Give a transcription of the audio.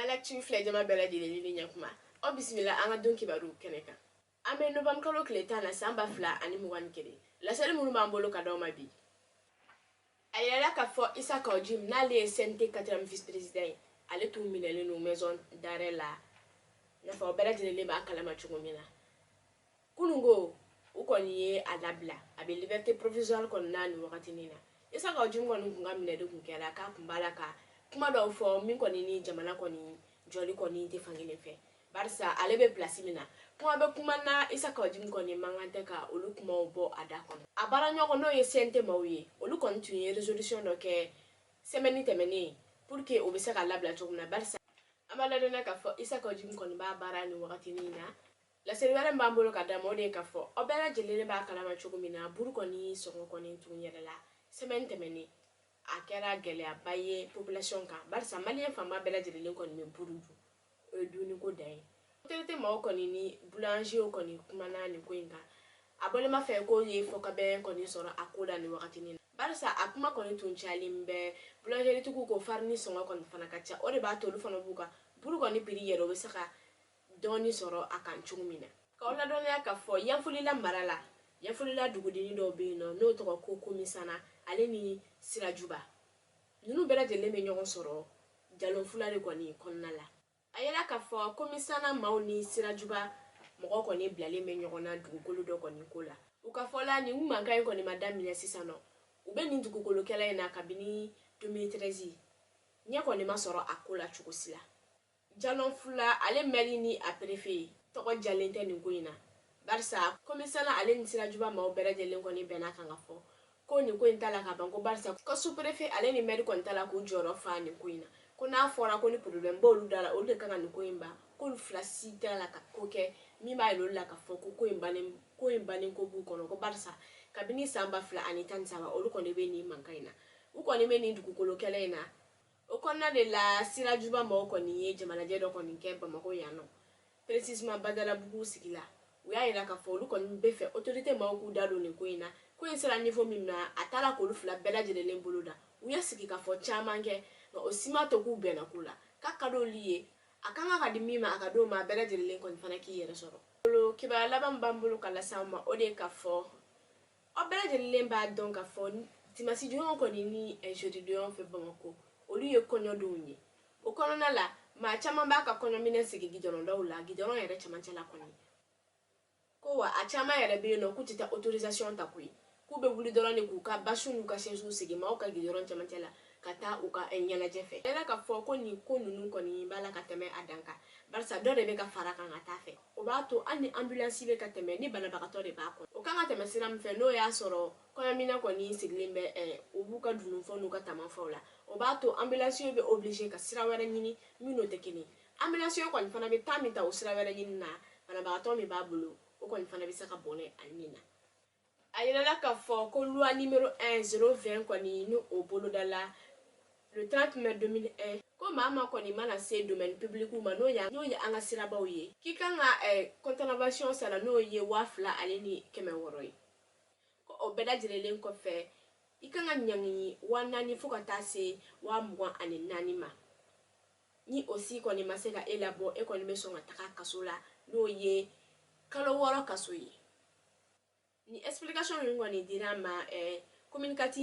Mali filɛ jama bɛɛ lajɛlen ni ɲɛkuma, aw bisimila an ka don kibaru kɛnɛ kan. An bɛ novembre kalo tile 10 na, san 2021. Laseli minnu b'an bolo ka d'aw ma bi, a yirala k'a fɔ Issa Kaou Djim, n'ale ye CNT 4e vice président ye, ale tun minɛlen don maison d'arrêt la. N'a fɔ aw bɛɛ lajɛlen b'a kalama cogo min na, kununko u kɔni ye a labila, a bɛ liberté provisoire kɔnɔna nin wagatinin na. Issa Kaou Djim kɔni kun ka minɛ de kun kɛra k'a kun b'a la ka kuma dɔw fɔ min kɔni ni jamana kɔni jɔli kɔni tɛ fankelen fɛ, barisa ale bɛ place min na, kuma bɛ kuma na, Issa Kaou Djim kɔni man kan tɛ ka olu kumaw bɔ a da kɔnɔ. A baara ɲɔgɔn, n'o ye CNT maaw ye, olu kɔni tun ye résolution dɔ kɛ semaine tɛmɛnen pour que o bɛ se ka labila cogo min na, barisa an b'a ladɔnniya k'a fɔ Issa Kaou Djim kɔni b'a baara nin wagatinin na. Laseli wɛrɛ min b'an bolo ka d'a ma, o de ye k'a fɔ aw bɛɛ lajɛlen b'a kalama cogo min na, buru kɔni sɔngɔ kɔni tun yɛlɛla semaine tɛmɛnen. A kɛra gɛlɛyaba ye population kan, barisa maliyɛn fanba bɛɛ lajɛlen kɔni bɛ buru dun, o ye dumuniko dan ye. Autorité maaw kɔni ni boulanger kɔni kumana nin ko in kan. A bɔlen ma fɛ k'o ye fɔkabɛn kɔni sɔrɔ a ko la nin wagatinin na, barisa a kuma kɔni tun cayalen bɛ. Boulangerie tigiw ko farini sɔngɔ kɔni fana ka ca, o de b'a to olu fana b'u ka buru kɔni prix yɛlɛ, o bɛ se ka dɔɔni sɔrɔ a kan cogo min na. K'aw ladɔnniya k'a fɔ Yanfolila mara la, Yanfolila dugudenni dɔw bɛ yen nɔ, n'o tɔgɔ ko Komisana, ale ni Sirajuba, ninnu bɛɛ lajɛlen bɛ ɲɔgɔn sɔrɔ Jalonfula de kɔni kɔnɔna la. A yɛrɛ k'a fɔ Komisana maaw ni Sirajuba mɔgɔ kɔni bilalen bɛ ɲɔgɔn na dugukolo dɔ kɔni ko la. U ka fɔ la, nin mankan in kɔni ma daminɛ sisan nɔ, u bɛ nin dugukolo kɛlɛ in na kabini 2013, ɲɛ kɔni ma sɔrɔ a ko la cogo si la. Jalonfula ale maire ni a préfet tɔgɔ jalen tɛ nin ko in na, barisa Komisana ale ni Sirajuba maaw bɛɛ lajɛlen kɔni bɛnna kan ka fɔ ko nin ko in t'a la ka ban, ko barisa ko sous-préfet ale ni maire kɔni t'a la k'u jɔyɔrɔ fa nin ko in na, ko n'a fɔra ko ni problème b'olu da la, olu de kan ka nin ko in ban, k'olu fila si t'a la ka ko kɛ min b'a yira olu la k'a fɔ ko ko in bannen, ko in bannen ko b'u kɔnɔ, ko barisa kabini san 2013, olu kɔni bɛ nin mankan in na, u kɔni bɛ nin dugukolo kɛlɛ in na. O kɔnɔna de la, Sirajuba maaw kɔni ye jamanajɛ dɔ kɔni kɛ Bamakɔ yan nɔ, précisément Badalabugu sigi la. U y'a yira k'a fɔ olu kɔni bɛ fɛ autorité maaw k'u da don nin ko in na. Ko in sera niveau min na, a taara k'olu fila bɛɛ lajɛlen bolo da. U ye sigi k'a fɔ caman kɛ, nka o si ma to k'u bɛnna ko la k'a ka d'olu ye. A kan ka di min ma, a ka d'o ma, a bɛɛ lajɛlen kɔni fana k'i yɛrɛ sɔrɔ. Bolo kibaruya laban min b'an bolo ka lase aw ma, o de ye k'a fɔ aw bɛɛ lajɛlen b'a dɔn k'a fɔ dimanche donyaw kɔni ni jeudi donyaw fɛ Bamakɔ, olu ye kɔɲɔdenw ye. O kɔnɔna la, maa caman b'a ka kɔɲɔminɛ sigi gidɔrɔndaw la, gidɔrɔn yɛrɛ camancɛ la kɔni. Ko wa a caman yɛrɛ bɛ yen nɔ k'u tɛ taa autorisation ta koyi, k'u bɛ wuli dɔrɔn de k'u ka basiw n'u ka chaise sigi maaw ka gidɔrɔn camancɛ la ka taa u ka ɲɛnajɛ fɛ. Yala k'a fɔ ko nin ko ninnu kɔni b'a la ka tɛmɛ a dan kan, barisa dɔ de bɛ ka fara kan ka taa fɛ. O b'a to hali ni ambulance bɛ ka tɛmɛ, ni banabagatɔ de b'a kɔnɔ, o kan ka tɛmɛ sira min fɛ, n'o y'a sɔrɔ kɔɲɔminɛ kɔni sigilen bɛ, u b'u ka dununfɛnw n'u ka tamafɛnw la, o b'a to ambulance bɛ obligé ka sira wɛrɛ ɲini min n'o tɛ kelen. Ambulance kɔni fana bɛ taa min ta o sira wɛrɛ ɲini na, banabagatɔ min b'a bolo, o kɔni fana bɛ se ka bɔnɛ a nin na. A yirala k'a fɔ ko loi numéro 1 020 kɔni, ni o bolodala le 30 mai 2001, ko maa ma kɔni mana se domaine public ma, n'o ye an ka sirabaw ye, k'i kan ka contravention sara, n'o ye 2600 ye. Ko o bɛɛ lajɛlen kɔfɛ, i kan ka ɲangi 4000 fo ka taa se 24,000 ma. Ni o si kɔni ma se ka e labɔ, e kɔni bɛ sɔn ka taga kaso la, n'o ye kalo 6 kaso ye. Ni explication ninnu kɔni dira ma communicatif.